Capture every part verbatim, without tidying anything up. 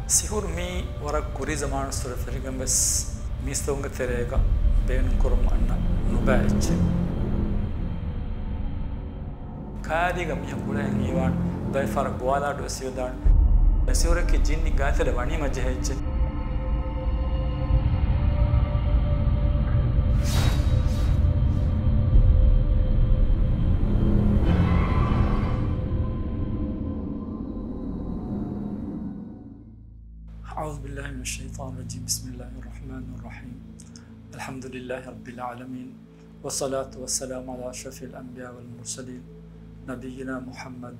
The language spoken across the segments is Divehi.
ސިހުރު މީ ވަރަށް ކުރީ ޒަމާނުއްސުރެ ފެށިގެން ވެސް މީސްތަކުންގެ ތެރޭގަ ބޭނުންކުރަމުން އަންނަ ނުބައި އެއްޗެއް. ކާރީގަ މީހަކު އުޅޭހެން ހީވާން ބައެއް ފަހަރަށް ގޮވާލާޑު ވެސް ހިވެދާނެ. ސިހުރަކީ ޖިންނި ގާތެރެ ވަނީމަ ޖެހޭ އެއްޗެއް. أعوذ بالله من الشيطان الرجيم. بسم الله الرحمن الرحيم. الحمد لله رب العالمين. والصلاة والسلام على أشرف الأنبياء والمرسلين. نبينا محمد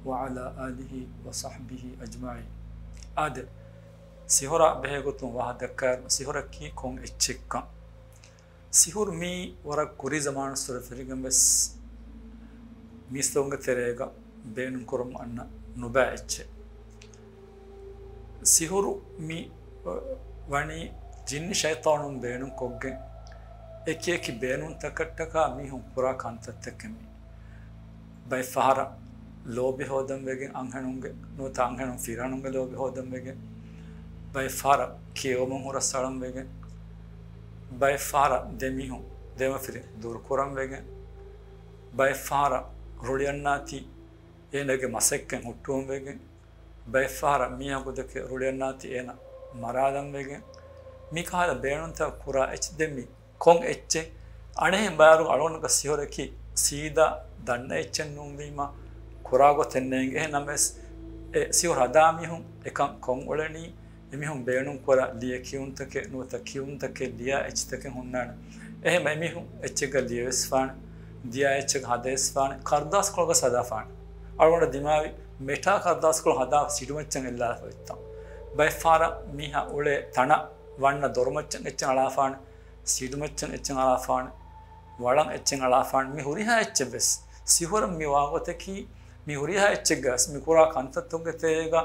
وعلى آله وصحبه أجمعين. އާދެ، ސިހުރާ ބެހޭ ގޮތުން ވާހަކަ ދައްކާއިރު، ސިހުރަކީ ކޮން އެއްޗެއްކަން. ސިހުރު މީ ވަރަށް ކުރީ ޒަމާނުއްސުރެ ފެށިގެން ވެސް މީސްތަކުންގެ ތެރޭގަ ބޭނުންކުރަމުން އަންނަ ނުބައި އެއްޗެއް. ސިހުރު މި ވަނީ ޖިންނި ޝައިޠާނުން ބޭނުންކޮށްގެން އެކި އެކި ބޭނުންތަކަށްޓަކާ މީހުން ކުރާ ކަންތައްތަކެއް މީ. ބައެއް ފަހަރަށް ލޯބި ހޯދަން ވެގެން އަންހެނުންގެ ނުވަތަ އަންހެނުން ފިރިހެނުންގެ ލޯބި ހޯދަން ވެގެން، ބައެއް ފަހަރަށް ކިޔެވުމުން ހުރަސްއަޅަން ވެގެން، ބައެއް ފަހަރަށް ދެމީހުން ދެމަފިރިން ދުރުކުރަން ވެގެން، ބައެއް ފަހަރަށް ރުޅިއަންނާތީ އޭނަގެ މަސައްކަތް ހުއްޓުވަން ވެގެން، ބައެއް ފަހަރަށް މީހަކު ދެކެ ރުޅިއަންނާތީ އޭނަ މަރާލަން ވެގެން، މިކަހަލަ ބޭނުންތައް ކުރާ އެއްޗެއް ދެން މި ކޮން އެއްޗެއް؟ އަނެއްހެން ބާރު އަޅުގަނޑުގެ ސިހުރަކީ ސީދާ ދަންނަ އެއްޗެއް ނޫންވީމަ، ކުރާ ގޮތެއް ނޭނގެ. އެހެން ނަމަވެސް، އެ ސިހުރު ހަދާ މީހުން އެކަން ކޮށް އުޅެނީ، އެމީހުން ބޭނުން ކުރާ ލިޔެ ކިޔުންތަކެއް ނުވަތަ ކިޔުންތަކެއް ލިޔާ އެއްޗިތަކެއް ހުންނާނެ. އެހެން އެމީހުން އެއްޗެއްގަ ލިޔެވެސްފާނެ، ލިޔާ އެއްޗެއް ހަދައިސްފާނެ، ކަރުދާސްކޮޅުގަ ހަދާފާނެ. އަޅުގަނޑަށް ދިމާވި މެޓާ ކަރުދާސްކޮޅު ހަދާ ސިޑުމައްޗަށް އެއްލާފަ އޮތްތަން. ބައެއް ފަހަރަށް މީހާ އުޅޭ ތަނަށް ވަންނަ ދޮރުމައްޗަށް އެއްޗެއް އަޅާފާނެ. ސިޑުމައްޗަށް އެއްޗެއް އަޅާފާނެ، ވަޅަށް އެއްޗެއް އަޅާފާނެ. މި ހުރިހާ އެއްޗެއް ވެސް ސިހުރަށް މި ވާގޮތަކީ، މި ހުރިހާ އެއްޗެއްގަސް މި ކުރާ ކަންތައްތަކުގެ ތެރޭގަ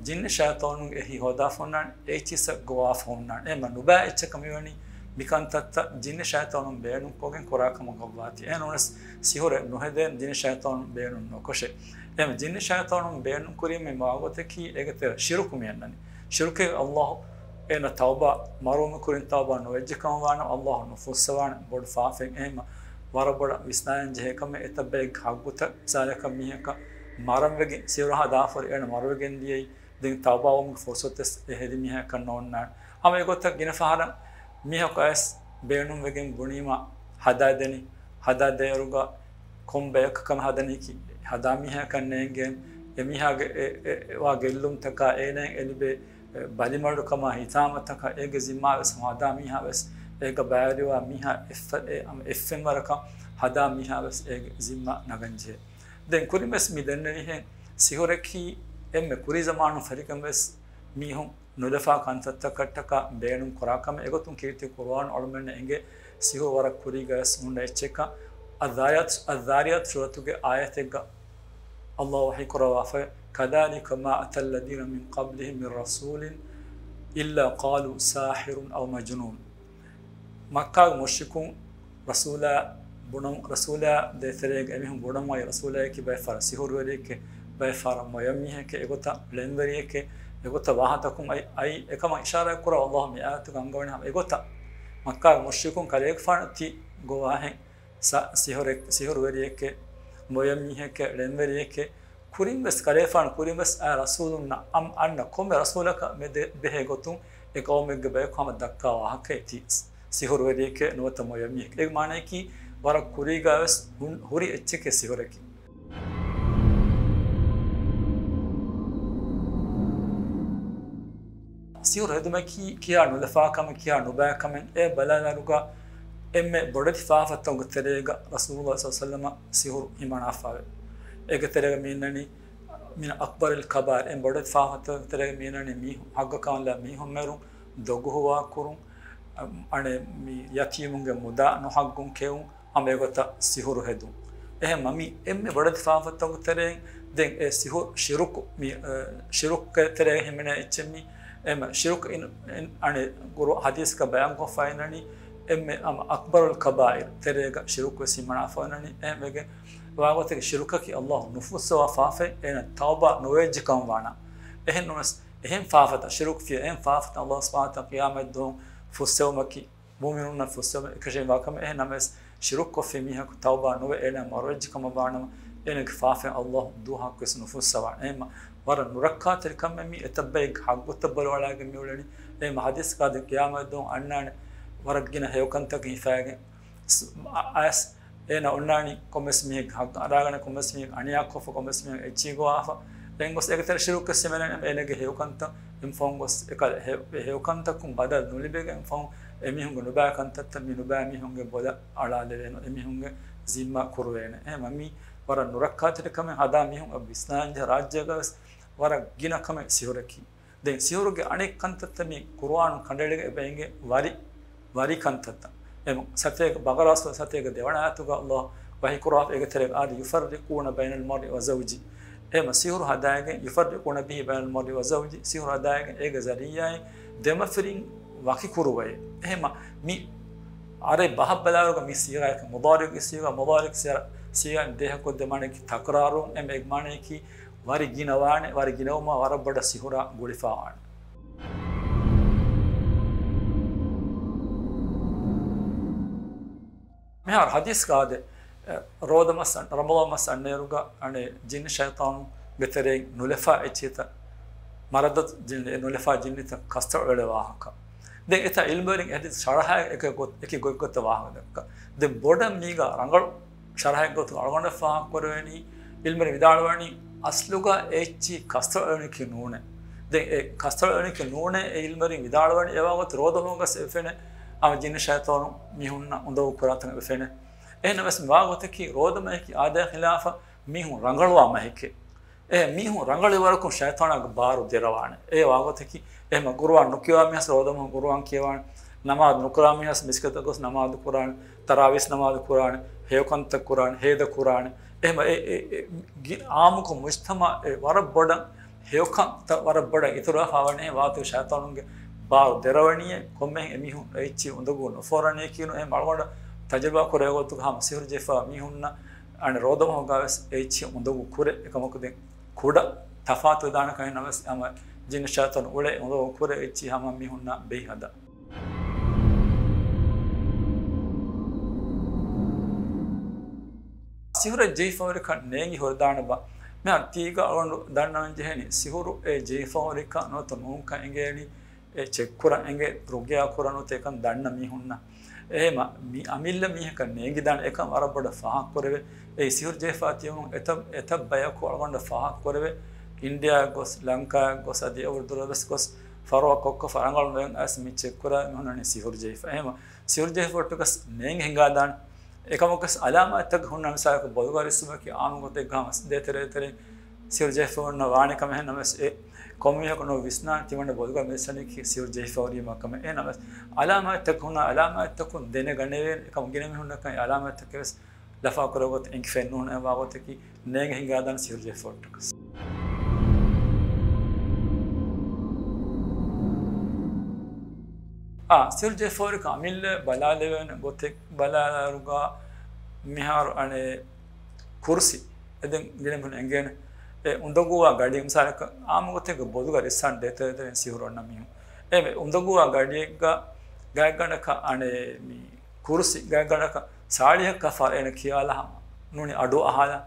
ޖިންނި ޝައިޠާނުން އެހީ ހޯދާފަ ހުންނާނެ، އެއްޗިއްސަށް ގޮވާފަ ހުންނާނެ. އެހެންމަ ނުބައި އެއްޗަކަށް މިވަނީ މި ކަންތައްތައް ޖިންނި ޝައިޠާނުން ބޭނުންކޮށްގެން ކުރާ ކަމަކަށްވާތީ. އެހެން ނޫނަސް ސިހުރެއް ނުހެދޭނެ ޖިންނި ޝައިޠާނުން ބޭނުން ނުކޮށެ. އެހެން ޖިންނި ޝައިޠާނުން ބޭނުންކުރީމަ މި ވާގޮތަކީ އޭގެ ތެރޭ ޝިރުކު މި އަންނަނީ. ޝިރުކެއް އައްލާހު އޭނަ ތައުބާ، މަރުވުމުގެ ކުރިން ތައުބާ ނުވެއްޖެ ކަމަށް ވާނަމަ، އައްލާހު ނުފުއްސަވާނެ. ބޮޑު ފާފައެއް. އެހެންމަ ވަރަށް ބޮޑަށް ވިސްނާލަން ޖެހޭ ކަމެއް. އެތައް ބައެއްގެ ހައްގުތައް މިސާލަކަށް މީހަކަށް މަރަން ވެގެން ސިހުރު ހަދާފަ ހުރި އޭނަ މަރުވެގެން ދިޔައީ، ދެން ތައުބާވުމުގެ ފުރުސަތެއް އެ ހެދި މީހަކަށް ނޯންނާނެ. ހަމަ އެގޮތަށް ގިނަ ފަހަރަށް މީހަކު އައިސް ބޭނުންވެގެން ބުނީމަ ހަދާދެނީ. ހަދާ ދޭއިރުގަ ކޮން ބަޔަކަށް ކަމެއް ހަދަނީކީ؟ ހަދާ މީހަކަށް ނޭނގޭނެ. އެ މީހާގެ އެ، އެ، އެ ވާ ގެއްލުންތަކާ އޭނައަށް އެ ލިބޭ ބަލިމަޑުކަމާ ހިތާމަތަކަށް އޭގެ ޒިންމާ ވެސް ހަމަ ހަދާ މީހާ ވެސް އޭގަ ބައިވެރިވާ މީހާ އެއްފަ-، އެ، އެއްފެންވަރަކަށް ހަދާ މީހާ ވެސް އޭގެ ޒިންމާ ނަގަންޖެހޭ. ދެން ކުރިން ވެސް މި ދެންނެވިހެން ސިހުރަކީ އެންމެ ކުރީ ޒަމާނުން ފެށިގެން ވެސް މީހުން ނުލަފާ ކަންތައްތަކަށްޓަކާ ބޭނުން ކުރާ ކަމެއް. އެގޮތުން ކީރިތި ޤުރުއާން އޮޅުމެންނަށް އެނގޭ ސިހުރު ވަރަށް ކުރީގަ ވެސް ހުންނަ އެއްޗެއްކަން. އައްޒާރިޔާތު، އައްޒާރިޔާތު ސޫރަތުގެ އާޔަތެއްގަ އައްލާހު ވަޙީ ކުރައްވާފައި، كذلك ما أتى الذين من قبلهم من رسول إلا قالوا ساحر أو مجنون. މައްކާގެ މުޝްރިކުން ރަސޫލާ ބުނަން، ރަސޫލާ ދޭތެރޭގަ އެމީހުން ބުނަމުން އައި ރަސޫލާއަކީ ބައެއް ފަހަރަށް ސިހުރުވެރިއެކޭ، ބައެއް ފަހަރަށް މޮޔަމީހެކޭ، އެގޮތަށް ޅެންވެރިއެކޭ، އެގޮތަށް ވާހަކަ ދައްކަމުން އައި، އައި އެކަމަށް އިޝާރާތް ކުރާ އައްލާހު މި އާޔަތުގަ އަންގަވަނީ ހަމަ އެގޮތަށް. މައްކާގެ މުޝްރިކުން ކަލޭގެފާނަށް ތި ގޮވާހެން ސަ-، ސިހުރެ-، ސިހުރުވެރިއެކޭ، މޮޔަމީހެކޭ، ޅެންވެރިއެކޭ، ކުރިން ވެސް ކަލޭފާނު ކުރިން ވެސް އައި ރަސޫލުންނަށް އަން-، އަންނަ ކޮންމެ ރަސޫލަކަށް މެދެ ބެހޭ ގޮތުން އެ ޤައުމެއްގެ ބަޔަކު ހަމަ ދައްކާ ވާހަކައެއް ތީ ސިހުރުވެރިއެކޭ ނުވަތަ މޮޔަމީހެކޭ. އޭގެ މާނަޔަކީ ވަރަށް ކުރީގަ ވެސް ހުން-، ހުރި އެއްޗެކޭ ސިހުރަކީ. ސިހުރު ހެދުމަކީ ކިހާ ނުލަފާ ކަމެއް، ކިހާ ނުބައި ކަމެއް. އެ ބަލާލާރުގަ އެންމެ ބޮޑެތި ފާފަތަކުގެ ތެރޭގަ ރަސޫލުﷲ ޞައްލަﷲު ޢަލައިހި ވަސައްލަމަ ސިހުރު ހިމަނާފަވޭ. އޭގެ ތެރޭގަ މި އިންނަނީ މިން އަކްބަރިލް ކަބާއިރް، އެންމެ ބޮޑެތި ފާފަތަކުގެ ތެރޭގަ މި އިންނަނީ މީހުން ހައްގަކަށް ލާ މީހުން މެރުން، ދޮގު ހުވާކުރުން، އަނެއް މި ޔަތީމުންގެ މުދާ ނުހައްގުން ކެއުން، ހަމަ އެގޮތަށް ސިހުރު ހެދުން. އެހެންމަ މި އެންމެ ބޮޑެތި ފާފަތަކުގެ ތެރެއިން ދެން އެ ސިހުރު ޝިރުކު މި، އެ، ޝިރުކުގެ ތެރޭގަ ހިމެނޭ އެއްޗެއް މި. އެމަ ޝިރުކު އިން، އިން، އަނެއް ގުރު ޙަދީޘްގަ ބަޔާންކޮށްފައި އިންނަނީ އެންމެ ހަމަ އަކްބަރުލް ކަބާއިރް ތެރޭގަ ޝިރުކު ވެސް ހިމަނާފަ އިންނަނީ. އެހެންވެގެން ވާގޮތަކީ ޝިރުކަކީ އައްލާހު ނުފުއްސަވާ ފާފައެއް، އޭނަ ތައުބާ ނުވެއްޖެ ކަމަށް ވާނަމަ. އެހެން ނޫނަސް އެހެން ފާފަތައް، ޝިރުކު ފިޔަ އެހެން ފާފަތައް ﷲ ސުބްޙާނަހޫ ވަތަޢާލާ ޤިޔާމަތްދުވަހު ފުއްސެވުމަކީ، މުއުމިނުންނަށް ފުއްސެވުމަކީ އެކަށީގެންވާ ކަމެއް. އެހެން ނަމަވެސް، ޝިރުކު ކޮށްފި މީހަކު ތައުބާ ނުވެ، އޭނާ މަރުވެއްޖެ ކަމަށް ވާނަމަ، އޭނާގެ ފާފައިން ﷲ ދުވަހަކުވެސް ނުފުއްސަވާނެ. އެހެންމަ ވަރަށް ނުރައްކާތެރި ކަމެއް މީ، އެތައް ބައެއްގެ ޙައްޤުތައް ބަލައަޅާގެން މި އުޅެނީ. އެހެންމަ ޙަދީޘްގައި ޤިޔާމަތްދުވަހު އަންނާނެ ވަރަށް ގިނަ ހެޔޮކަންތަކެއް ހިފައިގެން، އައިސް އޭނާ އޮންނާނީ ކޮންމެސް މީހެއްގެ ޙައްޤު އަރާގަނެ، ކޮންމެސް މީހެއްގެ އަނިޔާ ކޮށްފަ، ކޮންމެސް މީހެއް އެއްޗެހި ގޮވާފަ. ދެން ގޮސް އޭގެ ތެރޭ ޝިރުކެއް ސިމެނެ، އޭނާގެ ހެޔޮކަންތައް އެންފަހުން ގޮސް އެކަލަ ހެ-، އެ ހެޔޮކަންތަކުން ބަދަލު ނުލިބޭގެ އެންފަހުން އެމީހުންގެ ނުބައި ކަންތައްތައް މި ނުބައި މީހުންގެ ބޮލަށް އަޅާލެވޭނު، އެމީހުންގެ ޒިންމާ ކުރުވޭނެ. އެހެންމަ މީ ވަރަށް ނުރައްކާތެރި ކަމެއް. ހަދާ މީހުން އަށް ވިސްނާންޖެހޭ ރާއްޖޭގަވެސް ވަރަށް ގިނަ ކަމެއް ސިހުރަކީ. ދެން ސިހުރުގެ އަނެއް ކަންތައްތައް މި ޤުރުއާނުން ކަނޑައެޅިގެން އެބަ އެނގޭ ވަރި، ވަރި ކަންތައްތައް. އެ ސަތޭކަ، ބަޤަރާ ސޫރަ ސަތޭކަ ދެވަނަ އާޔަތުގަ ﷲ ވަޙީ ކުރާފަ އޭގެ ތެރޭގަ އާދެ، يفرقون بين المرء وزوجه. އެހެންމަ ސިހުރު ހަދާގެން، يفرقون به بين المرء وزوجه، ސިހުރު ހަދާގެން އޭގެ ޒަރީޢާއިން ދެމަފިރިން ވަކި ކުރުވައޭ. އެހެންމަ މި އަރަބި ބަހަށް ބަލާއިރުގަ މި ޞީޣާއަކީ މުޟާރިޢުގެ ޞީޣާ، މުޟާރިޢުގެ ޞީޣާ، ޞީޣާ ދޭހަކޮށްދޭ މާނައަކީ ތަކްރާރު، އެހެންމަ އޭގެ މާނައަކީ ވަރި ގިނަވާނެ، ވަރި ގިނަވުމާ ވަރަށް ބޮޑަށް ސިހުރާ ގުޅިފަވާނެ. މިހާރު ޙަދީޘްގައި އާދެ، އެ، ރޯދަ މަސް އަން-، ރަމަޟާން މަސް އަންނައިރުގަ އަނެއް ޖިންނި ޝައިޠާނުންގެ ތެރެއިން ނުލަފާ އެއްޗިހިތައް، މަރަދު ޖިން-، ނުލަފާ ޖިންނިތައް ކަސްތޮޅު އެޅޭ ވާހަކަ. ދެން އެތާ ޢިލްމުވެރިން އެ ޙަދީޘް ޝަރަޙައިގެ އެކި ގޮތް، އެކި ގޮތްގޮތަށް ވާހަކަ ދައްކާ. ދެން ބޮޑަށް މީގަ ރަނގަޅު ޝަރަޙެއްގެ ގޮތުގަ އަޅުގަނޑަށް ފާހަގަކުރެވެނީ، ޢިލްމުވެރިން ވިދާޅުވަނީ، އަސްލުގަ އެ އެއްޗިހި ކަސްތޮޅު އެޅުނީކީ ނޫނޭ. ދެން އެ ކަސްތޮޅު އެޅުނީކީ ނޫނޭ، އެ ޢިލްމުވެރިން ވިދާޅުވަނީ، އެ ވާގޮތަށް ރޯދަ މަހުގަސް އެ ފެނޭ، އަމަ ޖިންނި ޝައިޠާނު މީހުންނަށް އުނދަގޫ ކުރާތަން އެ ފެނޭ. އެހެންނަމަވެސް މި ވާގޮތަކީ ރޯދަ މަހަކީ އާދަޔާ ޚިލާފަށް މީހުން ރަނގަޅުވާ މަހެކޭ. އެ މީހުން ރަނގަޅުވި ވަރަކުން ޝައިޠާނާގެ ބާރު ދެރަވާނެ. އެ ވާގޮތަކީ، އެހެންމަ ޤުރުއާން ނުކިޔަވާ މީހަސް ރޯދަ މަހު ޤުރުއާން ކިޔަވާނެ. ނަމާދު ނުކުރާ މީހަސް މިސްކިތަށް ގޮސް ނަމާދު ކުރާނެ. ތަރާވީސް ނަމާދު ކުރާނެ. ހެޔޮކަންތައް ކުރާނެ. ހޭދަ ކުރާނެ. އެހެންމަ އެ، އެ، އެ، ގި-، އާއްމުކޮށް މުޖްތަމަޢު އެ ވަރަށް ބޮޑަށް ހެޔޮކަންތައް ވަރަށް ބޮޑަށް އިތުރުވެފަ ވަނީ ވާގޮތަކީ ޝައިޠާނުންގެ ބާރު ދެރަވަނީއޭ. ކޮންމެހެން އެމީހުން އެއްޗިހި އުނދަގޫ ނުފޯރަނީކީނު. އެހެން އަޅުގަނޑަށް ތަޖުރިބާ ކުރެވޭ ގޮތުގަ ހަމަ ސިހުރު ޖެހިފަ މީހުންނަށް އަނެއް ރޯދަ މަހުގަވެސް އެއްޗިހި އުނދަގޫ ކުރޭ. އެކަމަކު ދެން ކުޑަ ތަފާތު ވެދާނެ ކަމެއް ނަމަވެސް، އަމަ ޖިންނި ޝައިޠާނު އުޅޭ އުނދަގޫ ކުރޭ އެއްޗިހި ހަމަ މީހުންނާ ބެހި ހަދާ. ސިހުރެއް ޖެހިފަހުރިކަން ނޭނގި ހުރެދާނެ ބާ؟ މިހާރު ތީގަ އަޅުގަނޑު ދަންނަވަން ޖެހެނީ، ސިހުރު އެ ޖެހިފަހުރިކަން ނުވަތަ ނޫންކަން އެނގޭނީ، އެ ޗެކް ކުރަން އެނގޭ، ރުގިޔާ ކުރަން ނުވަތަ އެކަން ދަންނަ މީހުންނަށް. އެހެންމަ މި އަމިއްލަ މީހަކަށް ނޭނގިދާނެ އެކަން ވަރަށް ބޮޑަށް ފާހަގަކުރެވޭ. އެ ސިހުރު ޖެހިފަ ތިބުމުން އެތައް، އެތައް ބަޔަކު އަޅުގަނޑަށް ފާހަގަކުރެވޭ. އިންޑިޔާއަށް ގޮސް، ލަންކާއަށް ގޮސް، އަދި އެވަރު ދުރަށް ވެސް ގޮސް ފަރުވާ ކޮށްކޮށް ރަނގަޅު މަގެއް އައިސް މި ޗެކް ކުރާ މީހުން އަންނަނީ ސިހުރު ޖެހިފަ. އެހެންމަ ސިހުރު ޖެހިފަ އޮއްޓުގަސް ނޭނގި ހިނގާދާނެ. އެކަމަކުވެސް އަލާމާތްތަކެއް ހުންނަ މިސާލަކަށް ބޮލުގަ ރިއްސުމަކީ އާއްމު ގޮތެއްގަ ހަމަ ދޭތެރޭ ތެރޭ ސިހުރު ޖެހިފަ ހުންނަ ވާނެ ކަމެއް. އެހެންނަމަވެސް އެ ކޮންމެ މީހަކު ނުވިސްނާނެ ތިމަންނަ ބޮލުގަ މި ރިއްސަނީކީ ސިހުރު ޖެހިފަ ހުރީމަ ކަމެއް. އެހެންނަމަވެސް އަލާމާތްތަކެއް ހުންނަ އަލާމާތްތަކުން ދެނެގަނެވޭނެ. އެކަމަ ގިނަ މީހުންނަކަށް އެ އަލާމާތްތަކެއް ވެސް ލަފާކުރެވޭ ގޮތެއް އެނގިފައެއް ނޫން. އެ ވާގޮތަކީ ނޭނގި ހިނގާދާނެ ސިހުރު ޖެހިފަ އޮއްޓުގަސް. އާ، ސިހުރު ޖެހިފަ ހުރިކަން އަމިއްލަ ބަލާލެވޭނެ ގޮތެއް ބަލާލާއިރުގަ މިހާރު އަނެއް ކުރުސި އެދެން ގިނަ މީހުން އެނގޭނެ. އެ އުނދަގޫވާ ގަޑި މިސާލަކަށް އާއްމު ގޮތެއްގަ ބޮލުގަ ރިއްސާން ދޭތެރޭ ތެރޭ ސިހުރު އޮންނަ މީހުން. އެ އުނދަގޫވާ ގަޑިއެއްގަ ގާތްގަނޑަކަށް އަނެއް މި ކުރުސި ގާތްގަނޑަކަށް ސާޅީހަކަށް ފަހަރު އޭނަ ކިޔާލާ ހަމަ ނޫނީ އަޑު އަހާލާ.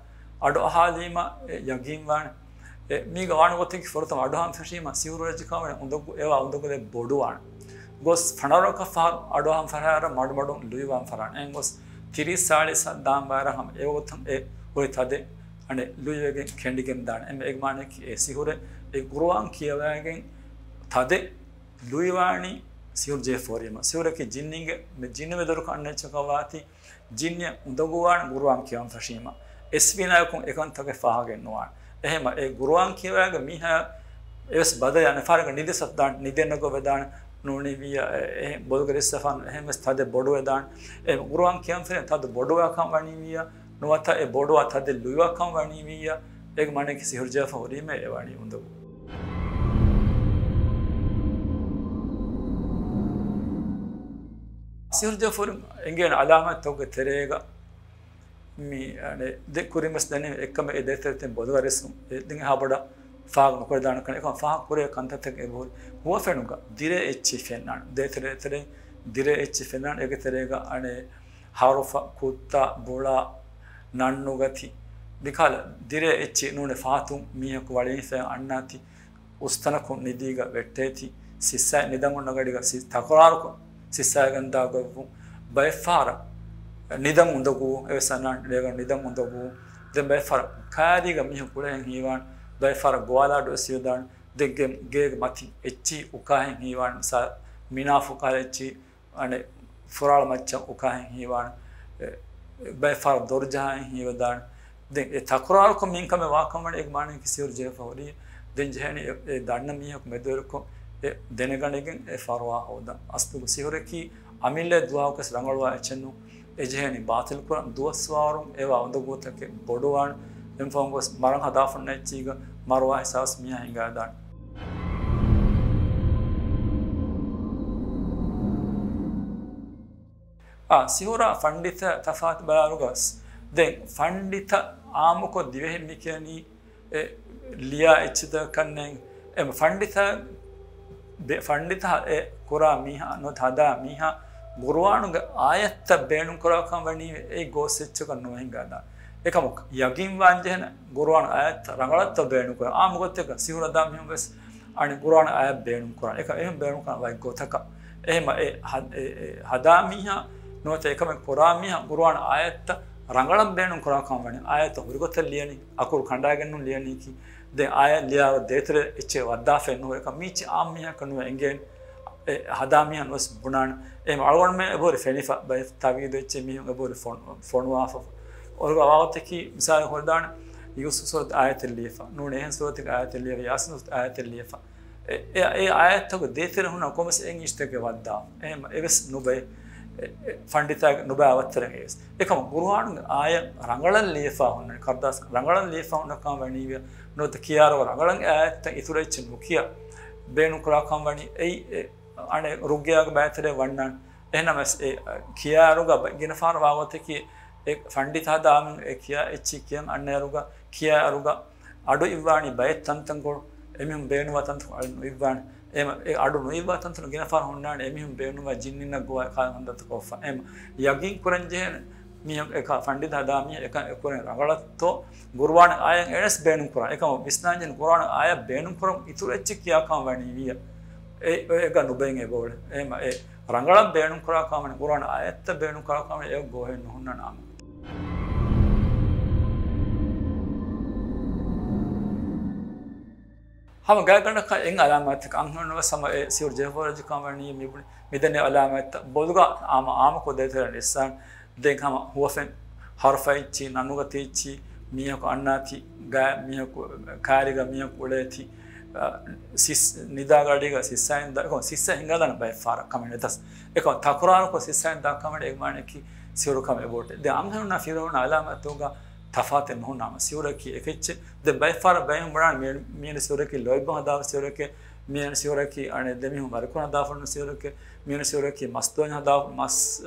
އަޑު އަހާލީމަ އެ ޔަގީން ވާނެ. އެ މީގަ ވާނެ ގޮތަކީ ފުރަތަމަ އަޑު އަހަން ފެށީމަ ސިހުރު ވެއްޖެ ކަމަށް އުނދަގޫ އެވާ އުނދަގުލެއް ބޮޑުވާނެ. ގޮސް ފަނަރަކަށް ފަހަރު އަޑު އަހަން ފަހަރާއިރަށް މަޑުމަޑުން ލުއިވާން ފަރާނެ. އެހެން ގޮސް ތިރީސް ސާޅީސް ދާން ބާރަށް ހަމަ އެ ވަގުތު އެ ހުރި ތަދެއް އަނެއް ލުއިވެގެން ކެނޑިގެން ދާނެ. އެ މަ-، އޭގެ މާނައަކީ އެ ސިހުރެއް އެ ޤުރުއާން ކިޔަވައިގެން ތަދެއް ލުއިވާނީ ސިހުރު ޖެހިފަ ހުރީމަ. ސިހުރަކީ ޖިންނިންގެ، މި ޖިންނި މެދުވެރިކޮށް އަންނަ އެއްޗަކަށް ވާތީ، ޖިންނިއަށް އުނދަގޫވާން ޤުރުއާން ކިޔަވަން ފެށީމަ. އެސްވީނާއަކުން އެކަންތަކެއް ފާހަގައެއް ނުވާނެ. އެހެންމަ އެ ޤުރުއާން ކިޔަވައިގެން މީހާ އެވެސް ބަދަލެއް އަނެއް ފަހަރަކަށް ނިދި ސަފްދާނެ، ނިދެއް ނަގަ ވެދާނެ، ނޫނީ ވިއްޔަ، އެ، އެހެން ބޮލުގަ ރިއްސަފާނު އެހެން ވެސް ތަދެއް ބޮޑުވެދާނެ. އެ ޤުރުއާން ކިޔަން ފެނޭ ތަދު ބޮޑުވާކަން ވަނީ ވިއްޔަ، ނުވަތަ އެ ބޮޑުވާ ތަދެއް ލުއިވާކަން ވަނީ ވިއްޔަ، އޭގެ މާނައަކީ ސިހުރު ޖެހިފަ ހުރީމޭ އެ ވަނީ އުނދަގޫ. ސިހުރު ޖެހިފަ ހުރި އެނގޭނެ އަލާމާތްތަކުގެ ތެރޭގަ މި، އަނެއް، ދެ ކުރިން ވެސް ދެން އެއްކަމެއް އެ ދޭތެރޭ ތިން ބޮލުގަ ރިއްސުން އެ ދެން އެހާ ބޮޑަށް ފާހަގަ ނުކުރެދާނެ ކަން އެކަމަށް ފާހަގަ ކުރޭ ކަންތައްތަކެއް އެބަހުރި. ހުވަފެނުގަ ދިރޭ އެއްޗިހި ފެންނާނެ. ދޭތެރޭ ތެރެއިން ދިރޭ އެއްޗިހި ފެންނާނެ. އޭގެ ތެރޭގަ އަނެއް ހަރުފަ، ކުއްތާ، ބުޅާ، ނަންނުގަތި، މިކަހަލަ ދިރޭ އެއްޗިހި ނޫނޭ ފަހަތުން މީހަކު ވަޅިން ފެން އަންނާތި، އުސްތަނަކުން ނިދީގަ ވެއްޓޭތި، ސިއްސައި ނިދަން އޮންނަ ގަޑީގަ ސި-، ތަކުރާރުކޮށް ސިއްސައިގެން ދާ ގޮތްވުން، ބައެއްފަހަރަށް ނިދަން އުނދަގޫ އެވެސް އަންނާނެ، ރޭގަނޑު ނިދަން އުނދަގޫ. ދެން ބައެއްފަހަރަށް ކައިރީގަ މީހަކު ކުޅެހެން ހީވާން، ބައެއްފަހަރަށް ގޮވާލާޑު ވެސް ހިވެދާނެ. ދެން ގޭ-، ގޭގެ މަތިން އެއްޗިހި އުކާހެން ހީވާން، މިސާ މިނާފު ކަހަލަ އެއްޗިހި އަނެއް ފުރާޅަ މައްޗަށް އުކާހެން ހީވާން، އެ، ބައެއް ފަހަރަށް ދޮރު ޖަހާހެން ހީވެދާނެ. ދެން އެ ތަކުރާރުކޮށް މިންކަމެއް ވާކަމަށް އޭގެ މާނައަކީ ސިހުރު ޖެހިފަ ހުރީ. ދެން ޖެހޭނީ އެ، އެ ދަންނަ މީހަކު މެދުވެރިކޮށް އެ ދެނެގަނެގެން އެ ފަރުވާ ހޯދަން. އަސްލުގަ ސިހުރަކީ އަމިއްލައި ދުވަހަކުވެސް ރަނގަޅުވާ އެއްޗެއް ނޫން. އެ ޖެހޭނީ ބާތިލްކުރަން، ދުވަސްވަރުން އެވާ އުނދަގޫތަކެއް ބޮޑުވާން. އެމަ ފަހުން ގޮސް މަރަން ހަދާފަ އޮންނަ އެއްޗީގަ މަރުވާ ހިސާބަސް މީހާ ހިނގާދާނެ. އާ، ސިހުރާ ފަންޑިތަ ތަފާތު ބަލާލުގަސް، ދެން ފަންޑިތަ އާއްމުކޮށް ދިވެހިން މި ކިޔަނީ އެ ލިޔާ އެއްޗިތަކަކަށްނެއް. އެ ފަންޑިތަ ބެ-، ފަންޑިތަ އެ ކުރާ މީހާ ނުވަތަ ހަދާ މީހާ ގުރުއާނުގެ އާޔަތްތައް ބޭނުންކުރާ ކަމަށް ވަނީ އެއީ ގޯސް އެއްޗަކަށް ނުވެ ހިނގާދާނެ. އެކަމަކު ޔަގީންވާން ޖެހޭނެ ގުރުއާން އާޔަތްތައް ރަނގަޅަށްތޯ ބޭނުންކުރާ، އާއްމު ގޮތެއްގަ ސިހުރު ހަދާ މީހުން ވެސް އަނެއް ގުރުއާން އާޔަތް ބޭނުން ކުރާ. އެކަ އެހެން ބޭނުން ކުރާ ވައި ގޮތަކަށް. އެހެމަ އެ ހަ-، އެ، އެ ހަދާ މީހާ ނުވަތަ އެކަމެއް ކުރާ މީހާ ގުރުއާން އާޔަތްތައް ރަނގަޅަށް ބޭނުން ކުރާ ކަމަށް ވަނީ. އާޔަތްތައް ހުރި ގޮތަށް ލިޔަނީ، އަކުރު ކަނޑާގެން ނޫން ލިޔަނީކީ. ދެން އާޔަތް ލިޔާ ދޭތެރޭ އެއްޗެއް ވައްދާފައެއް ނުހުރޭ. އެކަމަކު މީޗި އާއްމު މީހަކަށް ނުވެ އެނގޭނެ. އެ ހަދާ މީހަށް ނުވެސް ބުނާނެ. އެހެމަ އަޅުގަނޑުމެން އެބަހުރި ފެނިފަ ބައެއް ތަވީދު އެއްޗެއް މީހުން އެބަހުރި ފޮނު-، ފޮނުވާފަ. އޮރުގަ ވާގޮތަކީ މިސާލެއް ހުރެދާނެ، ޔޫސުފް ސޫރަތު އާޔަތެއް ލިޔެފަ. ނޫނީ އެހެން ސޫރަތެއް އާޔަތެއް ލިޔެފަ، ޔާސީން ސޫރަތު އާޔަތެއް ލިޔެފަ. އެ، އެ، އެ އާޔަތްތަކުގެ ދޭތެރެ ހުންނަ ކޮންމެސް އެއް އިޝްތަކެއް ވައްދާ. އެހެމަ އެވެސް ނުބައި، އެ، އެ، ފަންޑިތާގެ ނުބައި އަވަށްތެރެއިން އެވެސް. އެކަމަ ގުރުއާނުގެ އާޔަތް ރަނގަޅަށް ލިޔެފަ ހުންނަނީ، ކަރުދާސް ރަނގަޅަށް ލިޔެފަ ހުންނަ ކަމަށް ވަނީ ވިޔަ. ނުވަތަ ކިޔާރު ރަނގަޅަށް އާޔަތްތައް އިތުރަށް އެއްޗެއް ނުކިޔާ ބޭނުން ކުރާ ކަމަށް ވަނީ. އެއީ، އެ، އަނެއް ރުއްގަޔާގެ ބައިތެރޭ ވަންނާނެ. އެހެނަމަސް އެ ކިޔާއިރުގަ ބަ-، ގިނަ ފަހަރަށް ވާގޮތަކީ އެ ފަންޑިތަ ހަދާމުން އެ ކިޔާ އެއްޗި ކިޔަން އަންނައިރުގަ ކިޔާއިރުގަ އަޑު އިއްވާނީ ބައެއް ތަންތަންކޮޅު، އެމީހުން ބޭނުންވާ ތަންތަން އަޑު ނުއިއްވާނެ. އެމަ-، އެ އަޑު ނުއިއްވާ ތަންތަނުން ގިނަ ފަހަރަށް ހުންނާނެ އެމީހުން ބޭނުންވާ ޖިންނިންނަށް ގޮވާ ކަހަލަ ކަންތައްތައް ކޮށްފަ. އެމަ ޔަގީން ކުރަން ޖެހޭނެ މީހަކު އެކަ ފަންޑިތަ ހަދާ މީހަކު އެކަ އެކުރެން ރަނގަޅަށްތޯ ގުރުއާން އާޔަތް އެނެސް ބޭނުން ކުރާ. އެކަމަ ވިސްނާން ޖެހޭނެ ގުރުއާން އާޔަތް ބޭނުން ކުރަން އިތުރު އެއްޗެއް ކިޔާ ކަމަށް ވަނީ ވިޔަ. އެ، އެ، އެގަ ނުބައިން އެބައުޅޭ. އެހެމަ އެ ރަނގަޅަށް ބޭނުން ކުރާ ކަމަށް ގުރުއާން އާޔަތްތައް ބޭނުން ކުރާ ކަމަށް އެ ގޮވަހެއް ނުހުންނަން އާންމު. ހަމަ ގާތްގަނޑަކަށް އެއް އަލާމާތެއް އަންހެނުން ވެސް ހަމަ އެ ސިހުރު ޖެހިފަ ހުރި ކަމަށް ވަނީ މި ބުނި. މިދެންނެވި އަލާމާތްތައް ބޮލުގަ އާމަ އާމަކޮށް ދޭތެރެއިން އިސްސާން. ދެން ހަމަ ހުވަފެން ހަރުފަ އެއްޗި، ނަނުގަތި އެއްޗި، މީހަކު އަންނާތި، ގާ-، މީހަކު ކާރީގަ މީހަކު އުޅޭތި، އަ، ސިސް-، ނިދާގަޑީގަ ސިއްސައިން ދާ-، ކޮ-، ސިއްސަ ހިނގާދާނެ ބައެއް ފަހަރަށް ކަމެއް ނެތަސް. އެކަމަ ތަކުރާރުކޮށް ސިއްސައިން ދާ ކަމެއް އެ މާނައަކީ ސިހުރު ކަމެއް އެބައޮތޭ. ދެން އަންހެނުންނާ ފިރިހެނުންނާ އަލާމާތުގަ ތަފާތެއް ނުހުންނާމަ ސިހުރަކީ އެކެއްޗެއް. ދެން ބައެއް ފަހަރަށް ބައެއް ބުނާނެ މި-، މިއަންނަ ސިހުރަކީ ލޯތްބަށް ހަދާ ސިހުރެކޭ، މިއަންނަ ސިހުރަކީ އަނެއް ދެމީހުން ވަރިކުރަން ހަދާފަ ހުންނަ ސިހުރެކޭ، މިއަންނަ ސިހުރަކީ މަސްދޯންޏަށް ހަދާ މަސް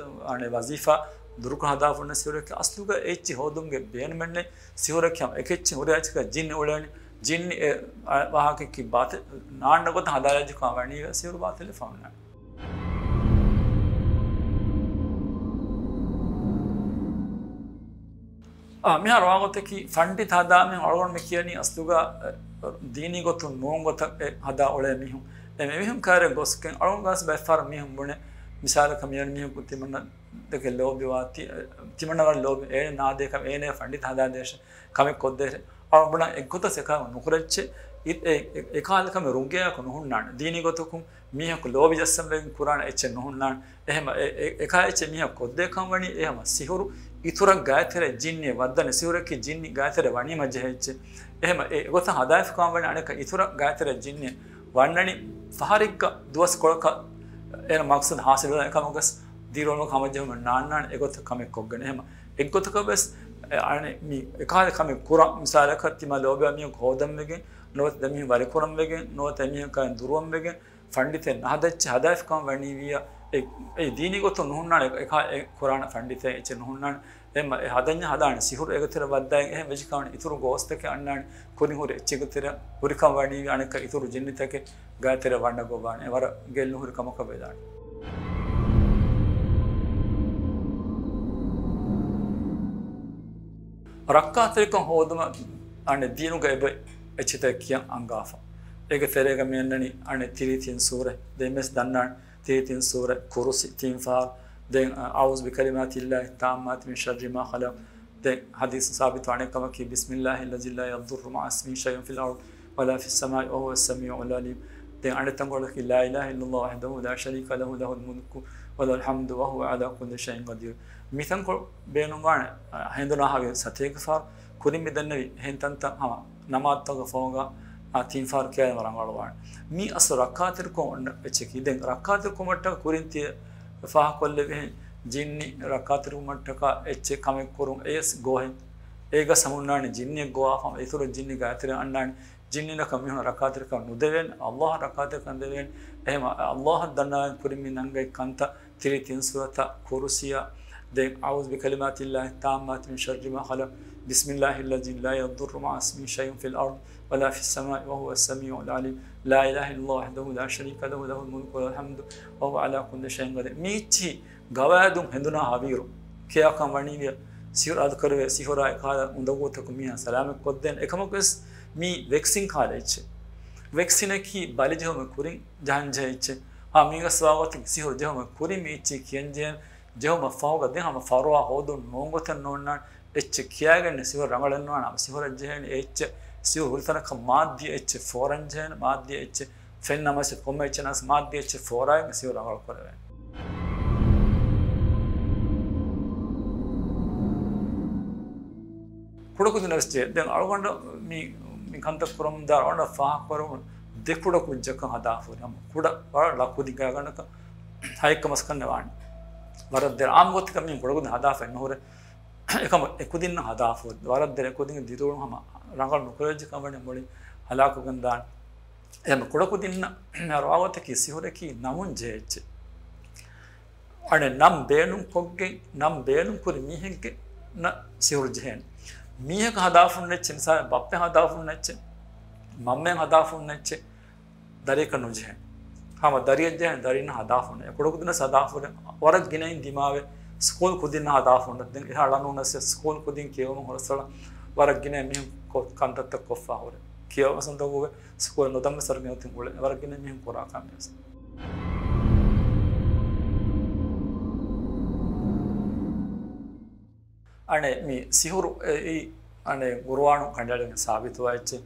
އަނެއް ވަޒީފާ ދުރުކުރަން ހަދާފަ ހުންނަ ސިހުރެކޭ. އަސްލުގަ އެ އެއްޗި ހޯދުމުގެ ބޭނުމެއްނެތް. ސިހުރަކީ ހަމަ އެކެއްޗި ހުރި އެއްޗަކަށް ޖިންނި އުޅޭނެ. ޖިންނި އެ ވާހަކައަކީ ބާތިލް ނާންނަ ގޮތަށް ހަދާލާ އެއްޗެއް ކަމަށް ވަނީ ސިހުރު ބާތިލްވެފަ ހުންނާނެ. އާ، މިހާރު ވާގޮތަކީ ފަންޑިތަ ހަދާ މީހުން އަޅުގަނޑު މި ކިޔަނީ އަސްލުގަ، އެ، ދީނީ ގޮތުން ނޫން ގޮތަށް އެ ހަދާ އުޅޭ މީހުން. އެ މި މީހުން ކާރޭ ގޮސްގެން އަޅުގަނޑު ގާސް ބައެއް ފަހަރަށް މީހުން ބުނޭ، މިސާލަކަށް މިއަންނަ މީހަކު ތިމަންނަ ދެކެ ލޯބިވާތީ، އެ، ތިމަންނަ ވަރަށް ލޯބި، އޭނަ ނާދޭ ކަމެއް، އޭނަ ފަންޑިތަ ހަދާދޭށޭ ކަމެއް ކޮށްދޭށޭ. އަޅުގަނޑު ބުނާ އެއްގޮތަށް އެކަހަލަ ނުކުރެއްޗޭ، އެ، އެ، އެކަހަލަ ކަމެއް ރުއްގަޔާއެކު ނުހުންނާނެ. ދީނީ ގޮތަކުން މީހަކު ލޯބި ޖައްސަން ވެގެން ކުރާނެ އެއްޗެއް ނުހުންނާނެ. އެހެމަ އެ، އެ، އެކާ އެއްޗެއް މީހަކު ކޮށްދޭ ކަމަށް ވަނީ އެ ހަމަ ސިހުރު އިތުރަށް ގާތްތެރޭ ޖިންނިއެއް ވައްދަނީ، ސިހުރަކީ ޖިންނި ގާތްތެރޭ ވަނީމަ ޖެހޭ އެއްޗެއް. އެހެމަ އެ ގޮތަށް ހަދާފަ ކަމަށް ވަނީ އަނެއްކާ އިތުރަށް ގާތްތެރޭ ޖިންނިއެއް ވަންނަނީ ފަހަރެއްގަ ދުވަސްކޮޅަކަށް އޭނަ މަގްސަދު ހާސިލުވާނެ ކަމަކަސް ދިރިއުޅުމަކަށް ހަމަޖެހުމެއް ނާންނާނެ އެގޮތަށް ކަމެއް ކޮށްގެން. އެހެމަ އެއްގޮތަކަށް ވެސް އެ އަނެއް މި އެކާލެ ކަމެއް ކުރަން، މިސާލަކަށް ތިމާ ލޯބިވާ މީހަކު ހޯދަން ވެގެން، ނުވަތަ ދެމީހުން ވަރިކުރަން ވެގެން، ނުވަތަ އެމީހަކާއިން ދުރުވަން ވެގެން، ފަންޑިތެއް ނަހަދައްޗެ ހަދާފަ ކަމަށް ވަނީ ވިޔަ، އެ، އެ ދީނީ ގޮތުން ނުހުންނާނެ، އެކާ އެ ކުރާނެ ފަންޑިތެއް އެއްޗެއް ނުހުންނާނެ. އެހެންމަ އެ ހަދަންޏާ ހަދާނެ ސިހުރު އޭގެ ތެރެ ވައްދާއިން އެހެން ވެޖި ކަމަން އިތުރު ގޯސްތަކެއް އަންނާނެ ކުރިން ހުރި އެއްޗެއްގެ ތެރެ ހުރިކަން ވަނީވި އަނެއްކާ އިތުރު ޖިންނިތަކެއް ގާތެރެ ވަންނަ ގޮވާނެ. އެ ވަރަށް ގެއްލުން ހުރި ކަމަކަށް ވެދާނެ. ރައްކާތެރިކަން ހޯދުމަށް އަނެއް ދީނުގަ އެބަ އެއްޗިތައް ކިޔަން އަންގާފަ. އޭގެ ތެރޭގަ މި އަންނަނީ އަނެއް ތިރީ ތިން ސޫރަ. ދެން މިސް ދަންނާނެ ތިރީ ތިން ސޫރަ، ކުރުސި ތިން ފަހަރު. ދެން، އަ، أعوذ بكلمات الله التامات من شر ما خلق. ދެން ޙަދީޘް ސާބިތު އަނެއް ކަމަކީ، بسم الله الذي لا يضر مع اسمه شيء في الأرض ولا في السماء وهو السميع العليم. ދެން އަނެއް ތަންކޮޅަކީ، لا إله إلا الله وحده لا شريك له، له الملك وله الحمد وهو على كل شيء قدير. މިތަންކޮޅު ބޭނުންވާނެ، އަ، ހެނދުނާހާވީ ސަތޭކަ ފަހަރު. ކުރިން މި ދަންނެވި އެހެން ތަންތަން ހަމަ ނަމާދުތަކުގެ ފަހުގަ، އާ، ތިން ފަހަރު ކިޔާލުމަށް ރަނގަޅުވާނެ. މީ އަސްލު ރައްކާތެރިކޮށް އޮންނަ އެއްޗަކީ. ދެން ރައްކާތެރިކުރުމަށްޓަކާ ކުރިން ތިޔަ ފާހަގަކޮށްލެވި އެހެން ޖިންނި ރައްކާތެރިކުރުމަށްޓަކާ އެއްޗެއް ކަމެއް ކުރުން އެޔަސް ގޯހެއް. އޭގަސް ހަމަންނާނެ ޖިންނިއެއް ގޮވާފަ އިތުރު ޖިންނި ގާތެރެ އަންނާނެ. ޖިންނިންނަކަށް މީހުން ރައްކާތެރިކަން ނުދެވޭނެ. އައްލާހަށް ރައްކާތެރިކަން ދެވޭނެ. އެހެން އައްލާހަށް ދަންނާނެ ކުރިން މި ނަންގަތް ކަންތައް ތިރީ ތިން ސޫރަތަށް، ކުރުސިއަށް، ދެން أعوذ بكلمات الله التامات من شر ما خلق، بسم الله الذي لا يضر مع اسمه شيء في الأرض ولا في السماء وهو السميع العليم، لا إله إلا الله وحده لا شريك له، له الملك وله الحمد وهو على كل شيء قدير. މީއްޗި ގަވާއިދުން ހެނދުނާ ހަވީރު ކިޔާކަން ވަނީ ސިހުރު އަދުކަރުވެ، ސިހުރާ އެކަހަލަ އުނދަގޫތަކުން މީހާ ސަލާމަތް ކޮށްދޭން. އެކަމަކުވެސް މީ ވެކްސިން ކަހަލަ އެއްޗެއް. ވެކްސިނަކީ ބަލިޖެހުމެއް ކުރިން ޖަހަންޖެހޭ އެއްޗެއް. ހާ، މީގަސް ވާގޮތަކީ ސިހުރު ޖެހުމެއް ކުރިން މި އެއްޗެއް ކިޔަންޖެހޭނެ. ޖެހުމަށް ފަހުގަ ދެން ހަމަ ފަރުވާ ހޯދުން ނޯންގޮތެއް ނޯންނާނެ. އެއްޗެއް ކިޔާގެން ސިހުރު ރަނގަޅެއް ނުވާނެ. ހަމަ ސިހުރަށް ޖެހޭނެ އެ އެއްޗެއް ސިހުރު ހުރިތަނަކަށް މާއްދީ އެއްޗެއް ފޯރަން ޖެހޭނެ. މާއްދީ އެއްޗެއް ފެން ނަމަސެ ކޮންމެ އެއްޗެއް ނަސް މާއްދީ އެއްޗެއް ފޯރާގެން ސިހުރު ރަނގަޅު ކުރެވޭނެ. ކުޑަކުދިންނަށް ވެސް ޖެހޭ. ދެން އަޅުގަނޑަށް މި، މި ކަންތައް ކުރަމުންދާ އަޅުގަނޑަށް ފާހަގަކުރެވުނު ދެ ކުޑަ ކުއްޖަކަށް ހަދާފަ ހުރި ހަމަ ކުޑަ ވަރަށް ލަކުދިން ގާތްގަނޑަކަށް ހައެއްކަ މަސްކަން ނެވާނެ. ވަރަށް ދެރަ އާންމު ގޮތަކަށް މި ކުޑަކުދިން ހަދާފައެއް ނުހުރޭ. އެކަމަ އެކުދިންނަށް ހަދާފަ ހުރި. ވަރަށް ދެރަ އެކުދިންގެ ދިރިއުޅުން ހަމަ ރަނގަޅު ނުކުރެވިއްޖެ ކަމަށް މުޅި ހަލާކުކޮށްދާނެ. އެހެން ކުޑަކުދިންނަށް މިހާރު ވާގޮތަކީ ސިހުރަކީ ނަމުން ޖެހޭ އެއްޗެއް. އަނެއް ނަން ބޭނުންކޮށްގެން، ނަން ބޭނުންކުރި މީހެއްގެ ނަ ސިހުރު ޖެހޭނެ. މީހަކަށް ހަދާފަ ހުންނަ އެއްޗެއް، މިސާލަށް ބައްޕައަށް ހަދާފަ ހުންނަ އެއްޗެއް، މަންމައަށް ހަދާފަ ހުންނަ އެއްޗެއް، ދަރިއަކަށް ނުޖެހޭނެ. ހަމަ ދަރިއަށް ޖެހޭނެ، ދަރީންނަށް ހަދާފަ ހުންނަ. އެ ކުޑަކުދިންނަށް ހަދާފަ ހުރެ. ވަރަށް ގިނައިން ދިމާވެ ސްކޫލް ކުދިންނަށް ހަދާފަ ހުންނަ. ދެން އެހާ ޅަނޫނަސް ސްކޫލް ކުދިން ކިޔެވުމުން ހުރަސްއަޅަ ވަރަށް ގިނައިން މީހުން ކޮ-، ކަންތައްތައް ކޮށްފަ ހުރެ. ކިޔަވަސް ނުދޮގުވެ ސްކޫލް ނުދަންވެސް ވަރަށް ގިނަ އޮތީ އުޅެ. ވަރަށް ގިނަ މީހުން ކުރާ ކަމެއް ވެސް. އަނެއް މި ސިހުރު އެއީ އަނެއް ގުރުއާނު ކަނޑައަޅަން ސާބިތުވާ އެއްޗެއް.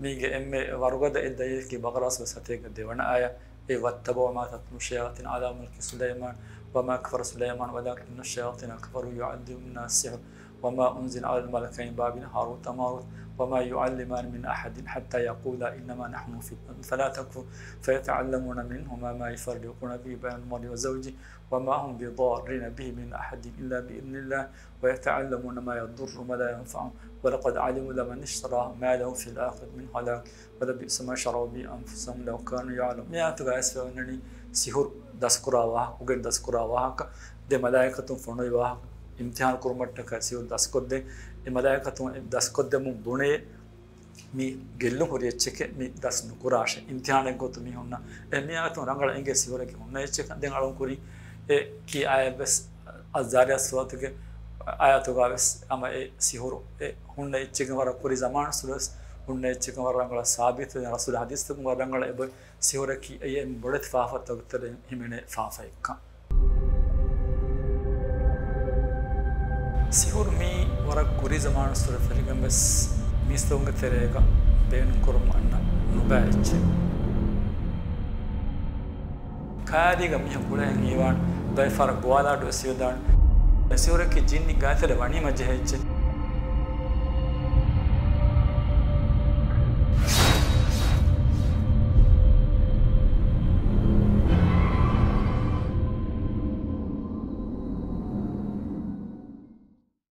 މީގެ އެންމެ ވަރުގަދަ އެއް ދަލީލަކީ ބަޤަރާ ސޫރަ ސަތޭކަ ދެވަނަ އާޔަތް. އެ واتبعوا ما تتلو الشياطين على ملك سليمان وما كفر سليمان ولكن الشياطين كفروا يعلمون الناس السحر وما أنزل على الملكين ببابل هاروت وماروت وما يعلمان من أحد حتى يقولا إنما نحن فتنة فلا تكفر فيتعلمون منهما ما يفرقون به بين المرء وزوجه وما هم بضارين به من أحد إلا بإذن الله ويتعلمون ما يضرهم ولا ينفعهم ولقد علموا لمن اشتراه ما له في الآخرة من خلاق ولبئس ما شروا به أنفسهم لو كانوا يعلمون. މި އާޔަތުގައި ވެސް ވަންނަނީ ސިހުރު ދަސްކުރާ ވާހަކަ، އުގެން ދަސްކުރާ ވާހަކަ، ދެ މަލާއިކަތުން ފޮނުވި ވާހަކަ، އިމްތިހާނު ކުރުމަށްޓަކައި ސިހުރު ދަސްކޮށްދޭ، އެ މަލާއިކަތުން އެ ދަސްކޮށްދެމުން ބުނޭ، މި ގެއްލުން ހުރި އެއްޗެކޭ، މި ދަސް ނުކުރާށޭ. އިމްތިހާނެއް ގޮތުން މި ހުންނަ. އެ މި އާޔަތުން ރަނގަޅަށް އެނގޭ ސިހުރަކީ ހުންނަ އެއްޗެއް. ދެން އަޅުން ކުރިން އެ ކީ އާޔަތް ވެސް އައްޒާރިޔާތް ސޫރަތުގެ އާޔަތުގަ ވެސް ހަމަ އެ ސިހުރު އެ ހުންނަ އެއްޗެއްގެ ވަރަށް ކުރި ޒަމާނު ސުރެސް ހުންނަ އެއްޗެއްގެ ވަރަށް ރަނގަޅަށް ސާބިތު ވެ. ރަސޫލު ޙަދީޘްތަކުން ވަރަށް ރަނގަޅަށް އެބަ ސިހުރަކީ އެ އެން ބޮޑެތި ފާފަތަކުގެ ތެރެއިން ހިމެނޭ ފާފައެއްކަން. ސިހުރު މީ ވަރަށް ކުރި ޒަމާނު ސުރެ ފެށިގެން ވެސް މީސްތަކުންގެ ތެރޭގަ ބޭނުން ކުރަމުން އަންނަ ނުބައި އެއްޗެއް. ކާރީގަ މީހަކު އުޅޭހެން ހީވާން ދައިފާރަށް ގޮވާލާ ޑުއެ ސިވެދާން. އެ ސިހުރަކީ ޖިންނި ގާތެރެ ވަނީމަ ޖެހޭ އެއްޗެއް.